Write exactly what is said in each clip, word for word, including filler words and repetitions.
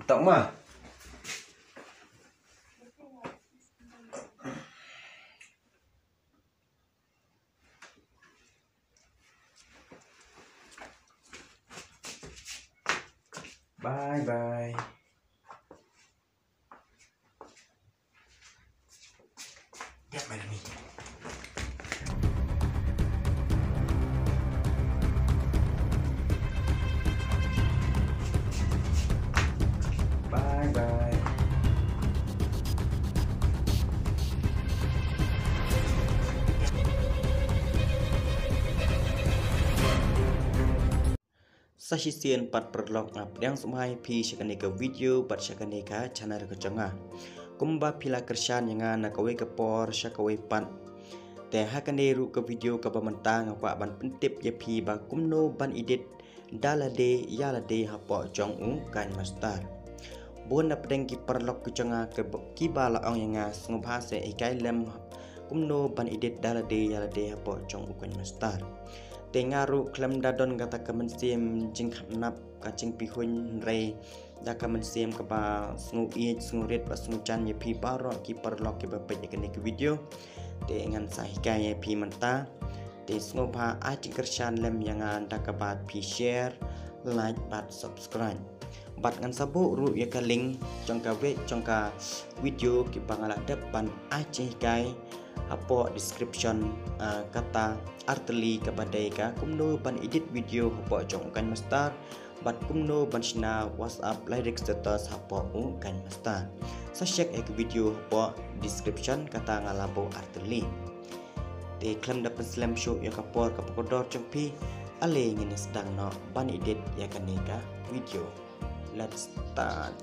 Tang ma. Bye bye. Bye bye. Bye bye. Sa shisien pat paralok, nga pdiang sngewbha ïa phi sha kane ka video bad sha kane ka channel ka jong nga. Kumba phi la kyrshan ïa nga na kawei ka por sha kawei pat. Te ha kane ruh ka video kaba mynta nga kwah ban pyntip ïa phi ba kumno ban edit da lade ïa lade hapoh jong u KineMaster. Bun na pdeng ki paralok ki jong nga kiba la ong ïa nga sngewbha sa hikai lem kumno ban edit da lade ïa lade hapoh jong u KineMaster. Te nga ruh khlem da don kata ka mynsiem jingkhanap ka jingpihuiñ, hynrei da ka mynsiem kaba sngew ïeit, sngew rit bad sngew jan ïa phi baroh ki paralok kiba peit ïa kane ka video. Te ngan sa hikai ïa phi mynta. Te sngewbha ai jingkyrshan lem ïa nga da kaba phi share, like bad subscribe. Bad ngan sa buh ruh ïa ka link jong ka wei jong ka video kiba nga la dep ban ai jinghikai hapoh description, ah, kata artylli kaba dei ka kumno ban edit video hapoh jong u KineMaster bad kumno ban shna WhatsApp lyric status hapoh u KineMaster. Sa check ïa ka video hapoh description kata nga la buh artylli. Te khlem da pynslem shuh ïa ka por kaba kordor jong phi, ale ngin ïa sdang noh ban edit ïa kane ka video. Let's start.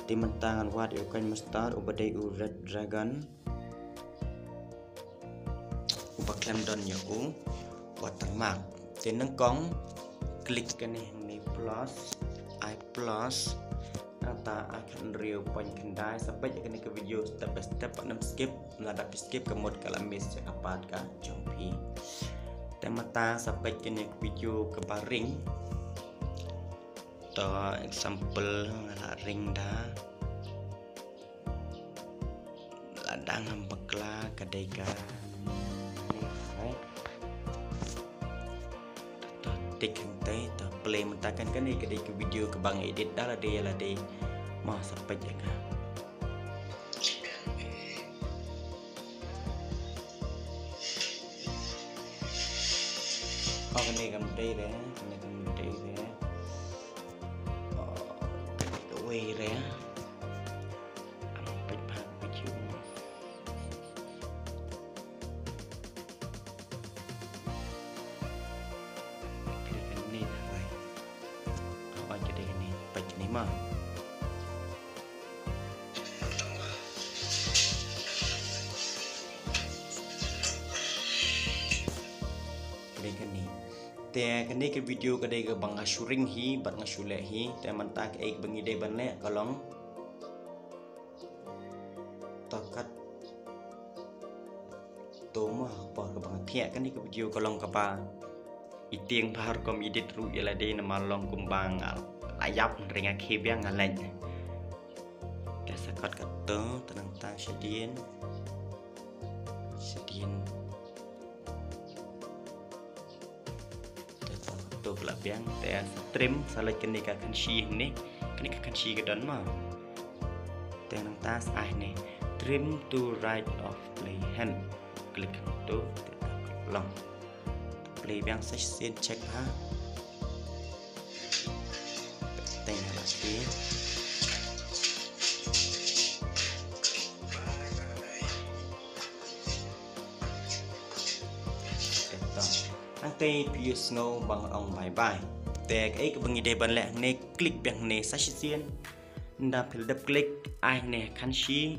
Te mynta ngan wad ïa u KineMaster uba dei u Red Dragon, uba khlem don ïa u watermark. Te nyngkong click kane hangne plus, ai plus, nangta ai khathynriew point khyndai. Sa peit ïa kane ka video step by step, ym skip, lada phi skip ka mut ka la miss ïa ka part ka jong phi. Te mynta sa peit kane ka video kaba ring. To example nga la ring da. Lada ngam bakla ka dei ka. To tik hangtei, to play mynta. Kan kane ka dei ka video kaba nga edit da lade ïa lade. Mo sa peit ïa ka. Oh, kane kam dei re, kane kam dei re. Oh, kane kawei re. Ang peit bha video. Kane kane da rai. Aw, kane kane, peit kane ma. Kane kane. Te kane ka video ka dei kaba nga shu ring hi bad nga shu leh hi. Te mynta kaei kaba ngi dei ban leh ka long, to kat to mo ha ka por kaba nga thiah kane ka video ka long kaba i tieng bha rukom edit ruh ïa lade, namar long kumba nga la ïap, hynrei nga khie biang, nga leh. Te sa kat kato, te nangta shadien. Shadien. Te to, to pla biang, te sa trim, sa leit kane ka khanshi hangne, kane ka khanshi ka don mo. Te nangta sa ai hangne, trim to right of play hand. Click to, te to long. Play biang sa shisien, check ha. Teng ha la shisien. Te to. Hangtei phi ïohsngew ba nga ong bye bye. Te kaei kaba ngi dei ban leh hangne, click biang hangne sa shisien. Ynda phi la dep click, ai hangne khanshi.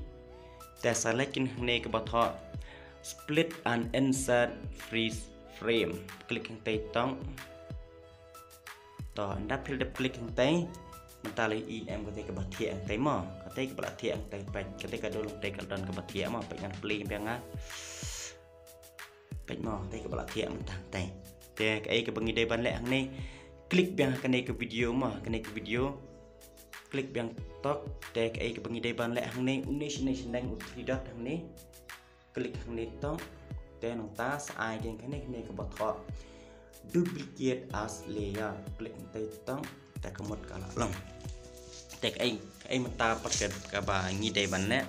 Te sa leit kane hangne kaba thoh split and insert freeze frame. Click hangtei tong. To, ynda phi la dep click hangtei, mynta la i em katei kaba thiah hangtei mo. Katei kaba la thiah hangtei, peit, katei ka dei hangtei ka don kaba thiah mo, peit ngan play biang nga. Peit mo, katei kaba la thiah mynta hangtei. Te kaei kaba ngi dei ban leh hangne, click biang ha kane ka video mo, kane ka video. Click biang tok, te kaei kaba ngi dei ban leh hangne, une shane shaneng u three dot hangne. Click hangne tok, te nangta sa ai kane kane kaba thoh duplicate as layer. Click hangtai tok, te ka mut ka la long. Te kaei, kaei mynta pat kaba ngi dei ban leh.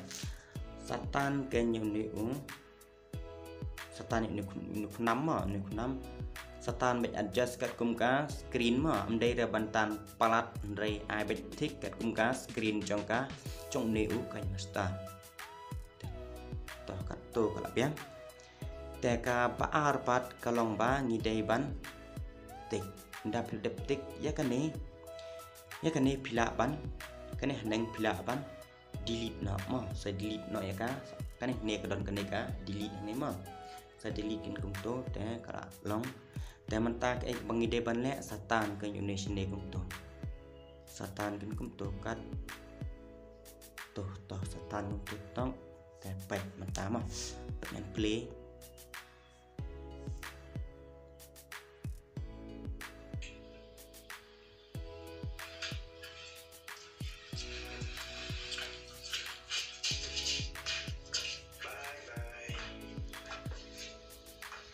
Sa tan kane une u Sa tan une u khnam mo, une u khnam. Sa tan beit adjust katkum ka screen mo, ym dei re ban tan palat, hynrei ai beit thik katkum ka screen jong ka, jong une u KineMaster. To katto ka la biang. Te kaba ar pat ka long ba ngi dei ban tik. Ynda phi dep tik ïa kane, ïa kane phi lah ban, kane haneng phi lah ban delete noh mo, sa delete noh ïa ka. Kane ne ka don kane ka delete ne mo. Sa delete kin kumto te ka la long. Te mynta kaei ba ngi dei ban leh, sa tan kane une shane kumto. Sa tan kin kumto kat. To, to, sa tan kumto tong. Te peit mynta mo. Peit ngan play.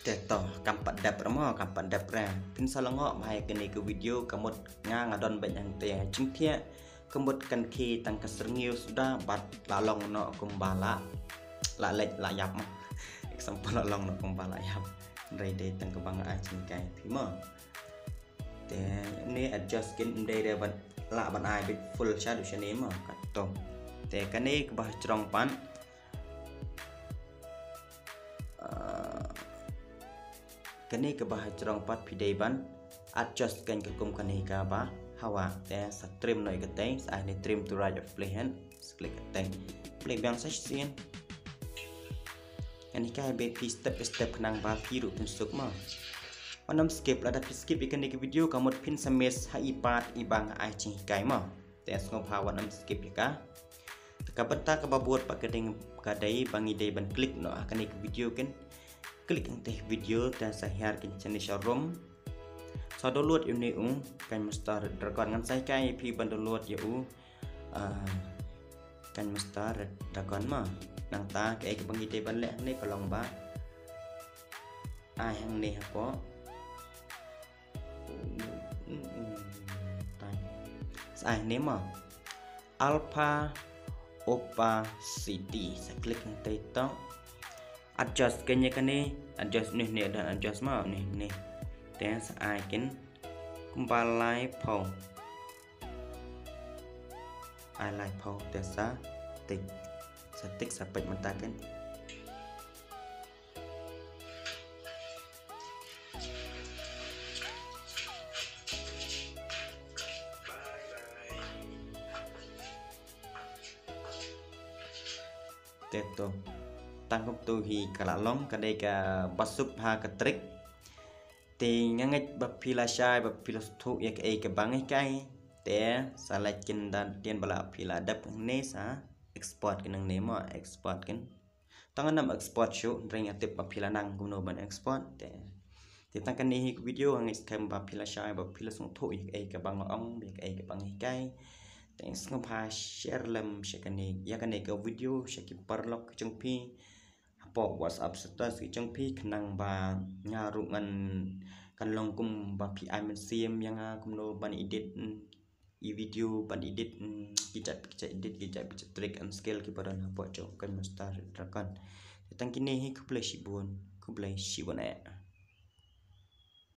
Te to, kam pat dep re mo, kam pat dep re. Phin sa lyngngoh bha ïa kane ka video, ka mut nga nga don beit hangtei jingthiah. Ka mut kan khie tang ka syrngiew suda bad la long noh kumba la, la leit la ïap mo. Example, la long noh kumba la ïap. Hynrei dei tang kaba nga ai jinghikai phi mo. Te ne adjust kin, ym dei re ban lah ban ai beit full shadow shane mo, katto. Te kane kaba ha jrong pat. Ah, kane kaba ha jrong pat phi dei ban adjust kan katkum kane kaba hawa. Te sa trim noh ïa katei, sa ai ne trim to right of play hand. Sa click katei. Play biang sa shisien. Ngan hikai beit phi step by step khnang ba phi ruh phin suk mo. Wat nym skip, lada phi skip ïa kane ka video ka mut phin sa miss ha i part iba nga ai jinghikai mo. Te sngewbha wat nym skip ïa ka. Te ka bynta kaba bud pat ka dei, ka dei ba ngi dei ban click noh ha kane ka video kin. Click hangtei video te sa hiar kin shane sha rum. Sa download ïa une u KineMaster Dragon, ngan sa hikai ïa phi ban download ïa u, ah, KineMaster Dragon mo. Nangta kaei kaba ngi dei ban leh hangne ka long ba ai hangne hapoh. Sa ai hangne mo. Alpha opacity. Sa click hangtei tong. Adjust kane kane, adjust ne ne, adjust mo ne ne. Te sa ai kin kumba laiphew. Ai laiphew te sa tik. Sa tik sa peit mynta kin. Te to. Tang kumto hi ka la long, ka dei kaba suk ha ka trick. Te nga ngeit ba phi la shai, ba phi la sngewthuh ïa kaei kaba nga hikai. Te sa leit kin da tien ba la phi la dep hangne sa export kin hangne mo, export kin. Tang ngan nym export shuh, hynrei nga tip ba phi la nang kumno ban export. Te, te tang kane hi ka video, nga ngeit skhem ba phi la shai, ba phi la sngewthuh ïa kaei kaba nga ong, ïa kaei kaba nga hikai. Te sngewbha share lem sha kane, ïa kane ka video sha ki paralok jong phi. Hapoh WhatsApp status ki jong phi khnang ba nga ruh ngan kan long kumba phi ai mynsiem ïa nga kumno ban edit, mm, i video, ban edit, mm, ki jait ki jait edit, ki jait ki jait trick and skill kiba don hapoh jong u KineMaster Dragon. Te tang kine hi, khublei shibun, khublei shibun eh.